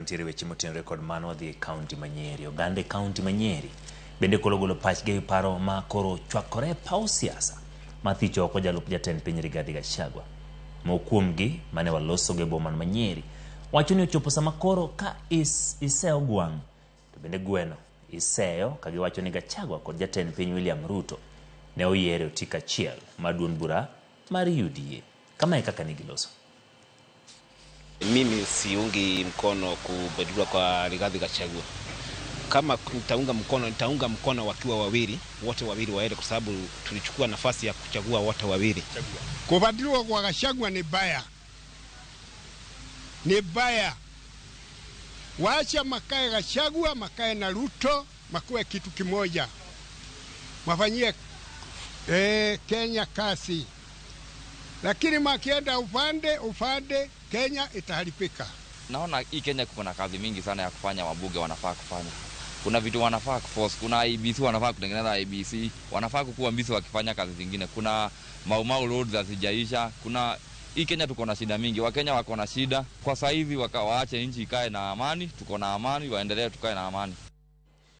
Nitiere weche motenore kod mano wadhi e kaunti ma Nyeri. Oganda e kaunti ma Nyeri bende koro golo pachgi ewi paro ma koro chwakore e paw siasa ma thicho oko jalup jatend piny Rigathi Gachagua. Moko kuomgi mane walosogo e boma ma Nyeri wacho ni ochopo sama koro ka is, iseyo gwang' to bende gweno iseyo ka giwacho ni Gachagua kod jatend piny William Ruto ne oyier e otiko achiel mar duond bura mar UDA. Kama e kaka ne giloso. Mimi siungi mkono kubadilwa kwa Rigathi Gachagua. Kama nitaunga mkono, nitaunga mkono wakiwa wawili, wote wawili waende, kwa sababu tulichukua nafasi ya kuchagua wote wawili. Kubadiliwa kwa Gachagua ni baya, ni baya. Wacha makae Gachagua, makae na Ruto, makuwe kitu kimoja, mafanyie Kenya kazi, lakini makienda upande upande, Kenya itaharibika. Naona hii Kenya kuna kazi mingi sana ya kufanya, wabunge wanafaa kufanya. Kuna vitu wanafaa kuforce, kuna IEBC wanafaa kutengeneza IEBC, wanafaa kukuwa busy wakifanya kazi zingine. Kuna Mau Mau roads hazijaisha, kuna hii Kenya tuko na shida mingi, Wakenya wako na shida kwa sasa hivi, waache nchi ikae na amani, tuko na amani, waendelee tukae na amani.